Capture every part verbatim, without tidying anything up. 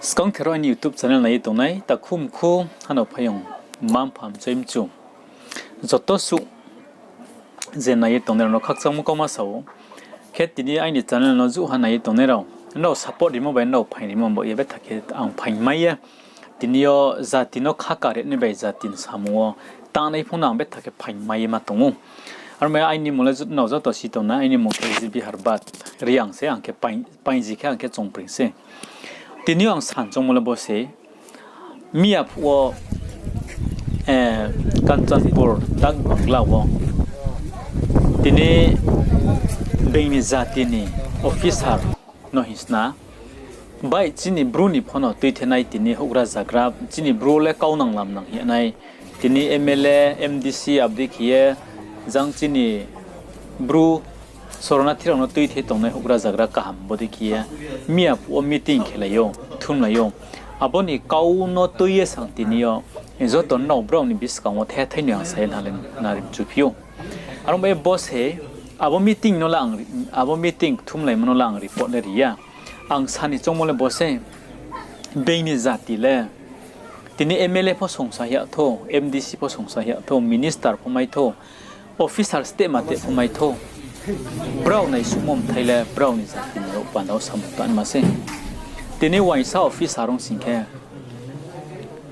Skang thero aini YouTube channel nai ye tongnai, takhu mkhu, hano phaiyong, mma mpha mchoi mchu, joto suh je nai ye tongnai rao no khakchangmo kauma sa ou. Khe tini aini channel no jouhha nai ye tongnai rao, nrao support rimo bai nrao phaing rimo bo ye betha khe ang phaing mai ye. Tini yo jati no khaka ri nai bai jati ni samung wo tangnai phung no ang betha khe phaing mai ye ma tong ou. Aro mai aini mmung le nrao joto si tongnai, aini mmung khe G B Harbat Reang se, ang khe paing-, paingji khe ang khe Chongpring se. Tini yo ang san choungmo le bo se, miya phuh wo, eh, Kanchanpur Dak Bangla wo tini being ni jati ni officer no hing sna bai chini Bru ni pho no tuithenai tini houhgra zagra, chini Bru le kaunang lamnang hing ye nai. Tini M L A, M D C abo dei khe ye jang chini Bru sornathi rao no tuithe tongnai houhgra zagra kaham bo dei khe ye miya phuh wo meeting khelai ou, thumlai ou. Abo ni kau no tui ye sang tini yo joto nrao brao ni buskang wo thethai ni ang sa ye nale nari mchuphi ou. Aro bai bo se abo meeting no le ang, abo meeting kthumlaimo no le ang report le ri ya. Ang sa ni choungmo le bo se, being ni jati le tini M L A pho songsa ya thou, M D C pho songsa ya thou, minister pho mai thou, officer steh ma teh pho mai thou, brao naisuhmo mthai le brao ni jati ni rao panda wo samung tangma se. Tini uaingsa officer ong sing khe,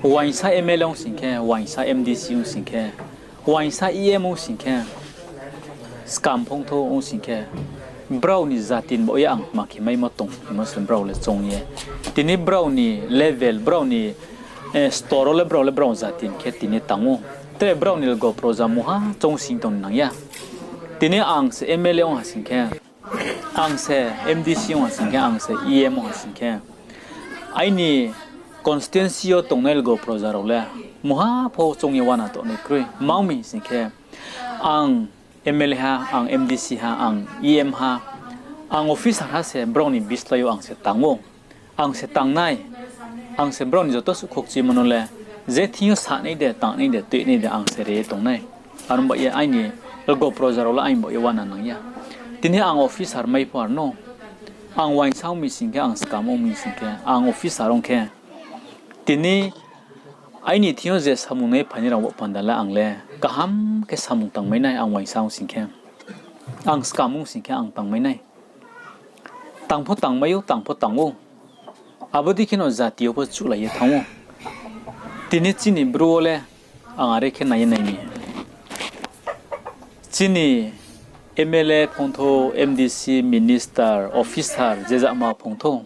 uaingsa M L A ong sing khe, uaingsa M D C ong sing khe, uaingsa E M ong sing khe, skam phung thou ong sing khe, brao ni jati ni baoh ye ang tma khe maimo tong hingmo se brao le choung ye. Tini brao ni level, brao ni, eh, stor wo le brao le brao jati ni khe tini tang ou. Tre brao ni lgo proja mungha choung sing tong ni nang ya. Tini ang se M L A ong ha sing khe, ang se M D C ong ha sing khe, ang se E M ong ha sing khe, aini constituency yo tongnai lgo proja rao le mungha pho choung ye uana tongnai kroi. Tma ong mi sing khe, ang M L A ha, ang M D C ha, ang E M ha, ang officer ha se brao ni bislái yo ang se tang ou. Ang se tangnai, ang se brao ni joto suh khokchimo no le, je thing yo sanai de, tangnai de, tuinai de, ang se re ye tongnai. Aro bai ye aini lgo proja rao le aini baoh ye uana nang ya. Tini ang officer mai pho ar no, ang uaingsa ong mi sing khe, ang skam ong mi sing khe, ang officer ong khe, tini aini thing yo je samung nai phainai rao bo panda le ang le kaham khe samung tangmai nai, ang uaingsa ong sing khe, ang skam ong sing khe ang tangmai nai. Tang pho tangmai ou, tang pho tang ou. Abo dei kheno jati yo pho chuhlai ye thanng ou. Tini chini Bru wo le ang are khe nai ye nai mi. Chini M L A phung thou, M D C, minister, officer, je jama phung thou.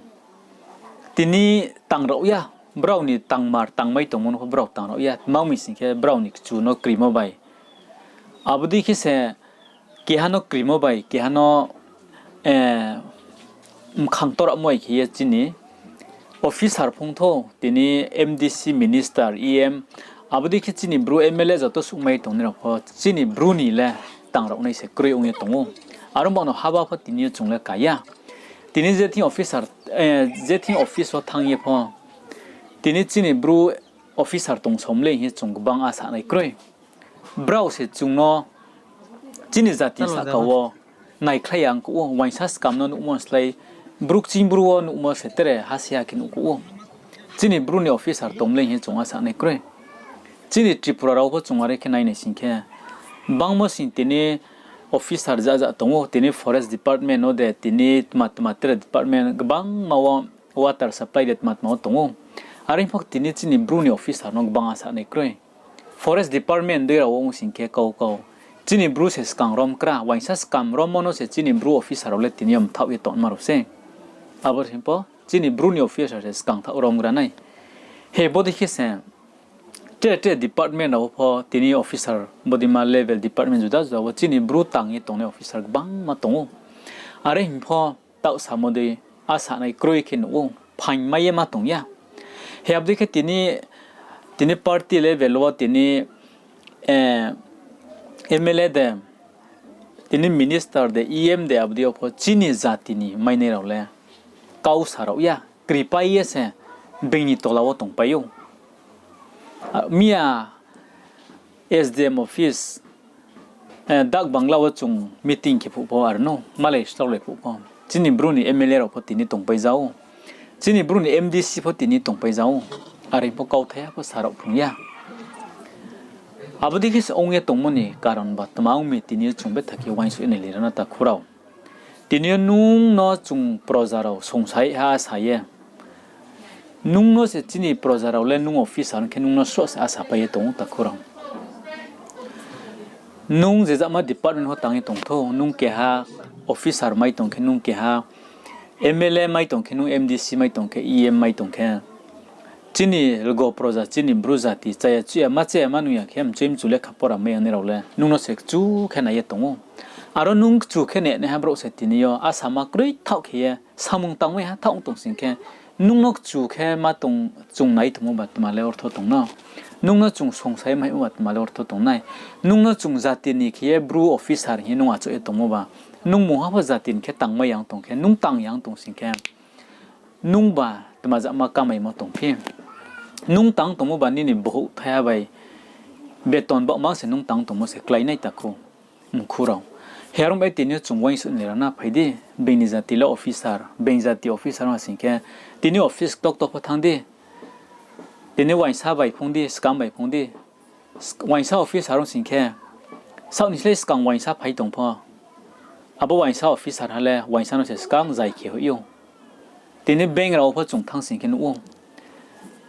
Tini tang rao ya, brao ni tangmar tangmai tongmo no pho brao tang rao ya. Tma ong mi sing khe brao ni kchu no krimo bai. Abo dei khe se keha no krimo bai, keha no, eh, mkhang toramo bai khe ye chini officer phung thou, tini M D C, minister, E M, abo dei khe chini Bru M L A joto suhmai tongnai rao pho chini Bru ni le tang rao nai se kroi ong ye tong ou. Aro bano haba pho tini yo chung le ka ya. Tini je thing officer, eh, je thing office wo thanng ye pho, tini chini Bru officer tong som le hing ye chung gbang asa nai kroi. Brao se chung no chini jati sahka wo naikhlai ya ong kuh ou, uaingsa skam no nuhmo slái, Bru kching Bru wo nuhmo se tre ha se ha khe nuh kuh ou. Chini Bru ni officer tong le hing ye chung asa nai kroi. Chini Tripura rao pho chung are khe nai nai sing khe, bangmo sing tini officer jaja tong ou, tini forest department wo de, tini tma tma tre department, gbangma wo water supply de tma tma wo tong ou. Are pho tini chini Bru ni officer no gbang asa nai kroi. Forest department dei rao wo ong sing khe kau kau, chini Bru se skang rom kra, uaingsa skam rommo no se chini Bru officer rao le tini yo mthaoh ye tongma rao se. Abo hing pho chini Bru ni officer se skang thaoh rom gra nai. He bodei khe se tre tre department rao pho tini officer bodeima level department juda juda wo chini Bru tang ye tongnai officer gbangma tong ou. Are hing pho taoh samo dei asa nai kroi khe nuh ou, phaing mai ye ma tong ya. He abo dei khe tini, tini party level wo tini, eh, M L A de, tini minister de, E M de, abo dei yo pho chini jati ni mainai rao le kau sa rao ya, kripai ye se being ni tola wo tongpai ou. Ah, miya S D M office, eh, Dak Bangla wo chung meeting khe phuh pho ar no, malai straolai phuh pho, chini Bru ni M L A rao pho tini tongpai ja ou. Chini Bru ni M D C pho tini tongpai ja ou, are pho kauthaiha pho sa rao phrung ya. Abo dei khe se ong ye tongmo ni karon ba tma ong mi tini yo chung betha khe uaingsouh ye nailai ra na takhu rao. Tini yo nung no chung proja rao songsa ha sa ye, nung no se chini proja rao le nung officer ong khe nung no sroh se asa pai ye tong ou takhu rao. Nung je jama department pho tang ye tong thou, nung keha officer mai tong khe, nung keha M L A mai tong khe, nung M D C mai tong khe, E M mai tong khe, chini lgo proja, chini Bru jati chaya chuya ma chaya ma nung ya khe mchoi mchu lekha pora mai ya nai rao le nung no se kchu khe nai ye tong ou. Aro nung kchu khe nai naiha brouh se tini yo asama kroi thaoh khe ye samung tangmai ha thaoh ong tong sing khe, nung no kchu khe ma tong, chung nai tongmo ba tma le ortho tong na? Nung no chung songsa ye maimo ba tma le ortho tong nai? Nung no chung jati ni khe ye Bru officer hing ye nung achouh ye tongmo ba, nung mungha pho jati ni khe tangmai ya ong tong khe, nung tang ya ong tong sing khe, nung ba tma jama kamaimo tong phi? Nung tang tongmo ba nini bohouh thaiha bai beton baoh mang se nung tang tongmo se klái nai takhu, mkhu rao. He are ong bai tini yo chung uaingsouh ni ra na phai di, being ni jati le officer, being jati officer ong sing khe, tini office ktokto pho thanng di, tini uaingsa bai phung di, skang bai phung di, uaingsa officer ong sing khe, saoh ni slái skang uaingsa phai tong pho, abo uaingsa officer ha le uaingsa no se skang zai khe hoih ou. Tini bank rao pho chung thanng sing khe nuh ou.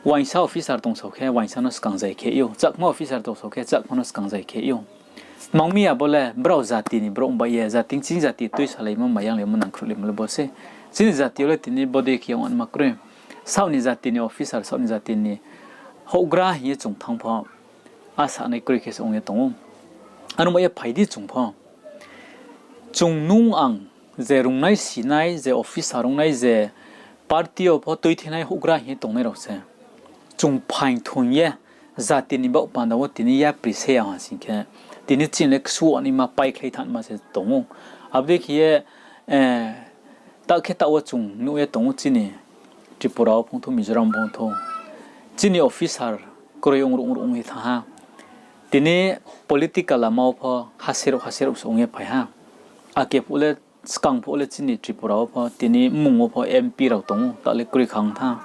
Uaingsa officer tongsao khe uaingsa no skang zai khe ou, chakma officer tongsao khe chakma no skang zai khe ou. Tma ong mi abo le brao jati ni brouh bai ye, jati ching jati tuisalaimo, mayanglaimo, nangkhruhlaimo le bo se. Chini jati yo le tini bodei khe ong ma kroi. Saoh ni jati ni officer, saoh ni jati ni houhgra hing ye chung thanng pho, a sanai kroi khe se ong ye tong ou. Aro bai ye phai di chung pho. Chung nung ang je rungnai sinai, je officer rungnai, je party yo pho tuithenai houhgra hing ye tongnai rao se, chung phaing thoing ye jati ni baoh panda wo tini yapri se ya ha sing khe, tini chini le ksu naima paikhlai thanngma se tong ou. Abo dei khe ye, taoh khe taoh wo chung nuh ye tong ou chini Tripura wo phung thou, Mizoram phung thou, chini officer kroi ongruh ongruh ong ye thanng ha. Tini political lama wo pho haserouh haserouh se ong ye phai ha. Ake phuh le, skang phuh le chini Tripura wo pho tini mmung wo pho M P rao tong ou, taoh le kroi kha ong tha.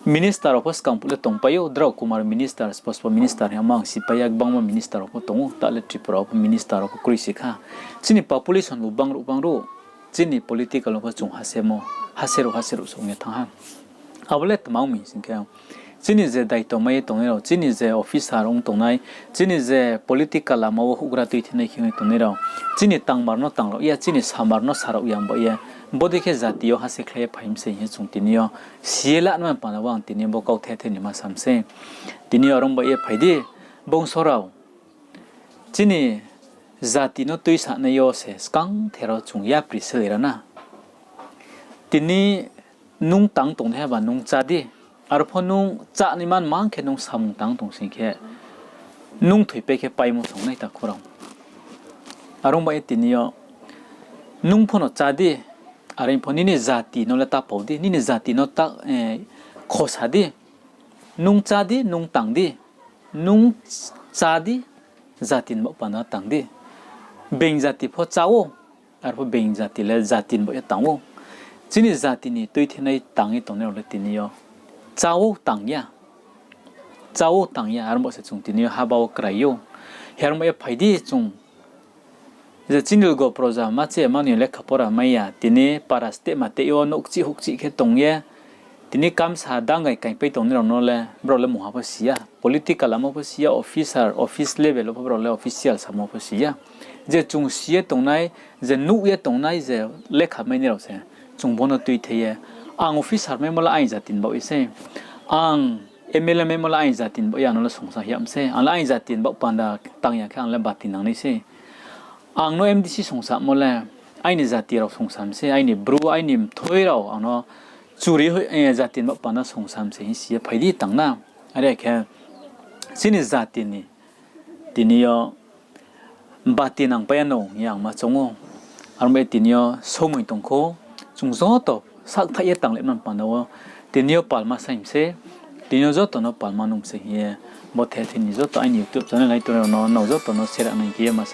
Minister rao pho skang phuh le tongpai ou, drao Kumar minister, spospo minister hing ye ma ang sipai ya, gbangma minister rao pho tong ou, taoh le Tripura wo pho minister rao pho kroi si kha. Chini population bo bangruh bangruh, chini political wo pho chung hasemo, haserouh haserouh se ong ye thanng ha. Abo le tma ong mi sing khe, chini je daito mai ye tongnai rao, chini je officer ong tongnai, chini je political lama wo houhgra tuithenai khe ong ye tongnai rao, chini tangmar no tang rao ya, chini samar no sa rao ya, bo ye, bodei khe jati yo hase khlai ye phai mi se hing ye chung tini yo si ye la nma panda wo ang tini bo kauthai the ni ma sa mi se. Tini yo are ong bai ye phai di, bongso rao, chini jati no tuisanai yo se skang the rao chung yapri se lai ra na. Tini nung tang tongnaiha ba nung chá di. Aro pho nung chá naima mang khe nung samung tang tong sing khe, nung thoipai khe paimo song nai takhu rao. Are ong bai ye tini yo nung pho no chá di, are pho nini jati no le ta pao di, nini jati no ta, khosa di. Nung chá di, nung tang di, nung chá di, jati ni baoh panda tang di. Being jati pho chá ou, arpho being jati le jati ni baoh ye tang ou. Chini jati ni tuithenai tang ye tongnai rao le tini yo chá ou tang ya. Chá ou tang ya, aro bo se chung tini yo haba wo krai ou. He are ong bai ye phai di chung. Je chini lgo proja ma che ma ni lekha pora mai ya, tini para steh ma teh yo nouhkchih houhkchih khe tong ye, tini kamsa dangai kaipai tongnai rao no le, brao le mungha pho si ya, political lama pho si ya, officer, office level wo pho brao le official samo pho si ya. Je chung si ye tongnai, je nuh ye tongnai, je lekha mai nai rao se, chung bo no tuithe ye, ang officer maimo le aini jati ni baoh ye sei, ang M L A maimo le aini jati ni baoh ye, ang no le songsa hing ya mi sei, ang le aini jati ni baoh panda tang ya khe ang le bati nangnai sei. Ang no M D C songsamo le aini jati rao songsa mi sei, aini bru, aini mthoi rao ang no churi hoih, jati ni baoh panda songsa mi sei hing si ye phai di tang na. Are khe chini jati ni tini yo bati nangpai ya no hing ye ang ma choung ou. Aro bai tini yo somoi tong kho, chung joto sakthaih ye tanglaima panda wo, tini yo palma sai mi sei, tini yo joto no palma nung mi sei hing ye, bo the the ni joto aini YouTube channel nai tongnai rao no, nrao joto no share nai khe ye ma se.